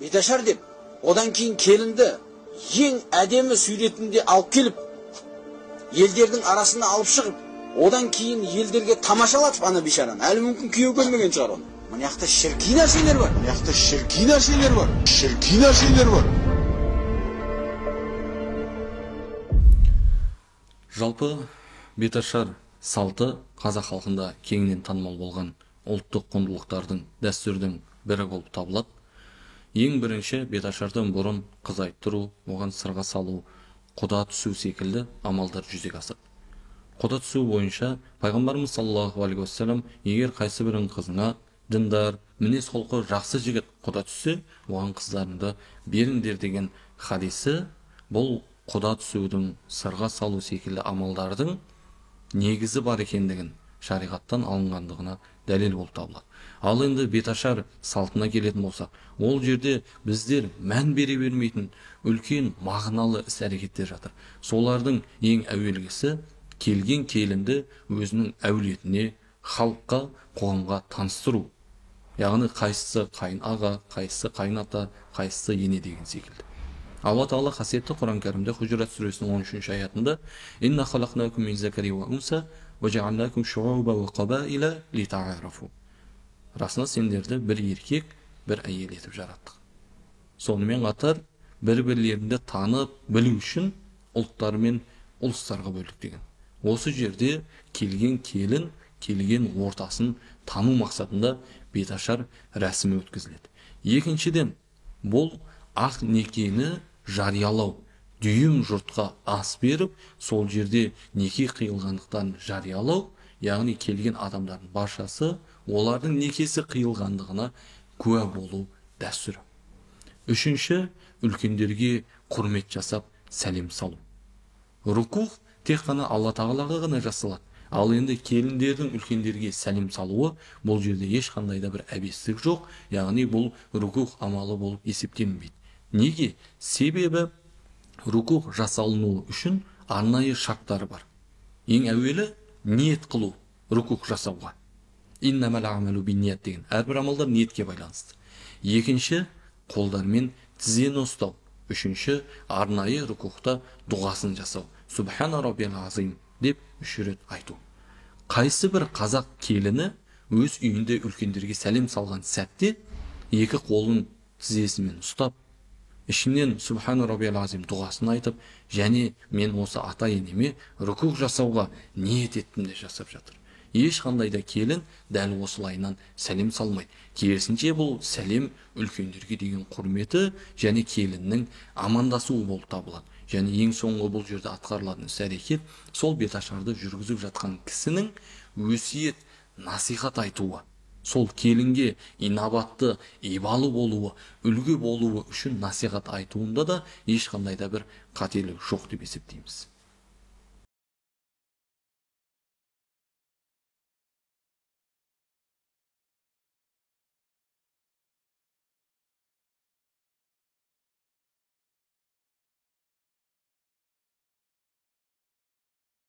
Беташар деп, одан кейін келінді ең әдемі суретінде алып келіп, елдердің арасына алып шығып, одан кейін елдерге тамашалатып ана бейшараны. Әлі мүмкін күйеу көрмеген шығар оны. Мына жақта шіркей нәрселер бар. Мына жақта шіркей нәрселер бар. Шіркей нәрселер бар. Жалпы беташар салты қазақ халқында кеңінен танымал болған ұлттық құндылықтардың, дәстүрдің бірі болып табылады. Ең бірінші беташардан бұрын қыз айттыру, оған сырға салу, құда түсу секілді амалдар жүзеге асады. Құда түсу бойынша пайғамбарымыз саллаллаху алейхи уассалам егер қайсы бірінің қызына діндар, мінез құлқы жақсы жігіт құда түссе, оған қыздарыңды беріңдер деген хадисі бұл құда түсудің, сырға салу секілді амалдардың негізі бар екендігін, шариғаттан алынғандығына дәлел болып табылады. Ал енді беташар салтына келетін болсақ, ол жерде біздер мән бере бермейтін үлкен мағыналы іс-әрекеттер жатыр. Солардың ең әуелгісі келген келінді өзінің әулетіне, халыққа, қоғамға таныстыру. Яғни қайсысы қайын аға, қайсысы қайын ата, қайсысы ене деген секілді. Алла Тағала қасиетті Құран Кәрімде Хужурат сүресінің 13-ші аятында «Инна халақнакум мин закари ва унса ва жаалнакум шууба ва қабаила литаарафу». Расында сендерді бір еркек, бір әйел етіп жараттық. Сонымен қатар бір-бірлеріңді танып білу үшін ұлттар мен ұлыстарға бөлдік деген. Осы жерде келген келін, келген ортасын тану мақсатында беташар рәсімі өткізіледі. Екіншіден, бұл ақ некені жариялау, дүйім жұртқа ас беріп, сол жерде неке қиылғандықтан жариялау, яғни келген адамдардың баршасы олардың некесі қиылғандығына куә болу дәстүрі. Үшінші, үлкендерге құрмет жасап сәлем салу. Рукух тек қана Алла Тағалаға ғана жасалады. Ал енді келіндердің үлкендерге сәлем салуы бұл жерде ешқандай да бір әбестік жоқ, яғни бұл рукух амалы болып есептелінбейді. Неге? Себебі рукух жасалынуы үшін арнайы шарттары бар. Ең әуелі ниет қылу рукух жасауға. Иннамал амалу бинният деген әрбір амалдар ниетке байланысты. Екінші, қолдармен тізені ұстау. Үшінші, арнайы рукухта дұғасын жасау. Субхана раббиял азим деп үш рет айту. Қайсы бір қазақ келіні өз үйінде үлкендерге сәлем салған сәтте екі қолын тізесімен ұстап, ішінен Субхана раббиял азим дұғасын айтып, және мен осы ата енеме рукух жасауға ниет еттім деп жасап жатыр. Ешқандай да келін дәл осылайынан сәлем салмайды. Керісінше бұл сәлем үлкендерге деген құрметі және келіннің амандасуы болып табылады. Және ең соңғы бұл жерде атқарылатын іс-әрекет сол беташарды жүргізіп жатқан кісінің өсиет, насихат айтуы. Сол келінге инабатты, ибалы болуы, үлгі болуы үшін насихат айтуында да ешқандай да бір қателік жоқ деп есептейміз.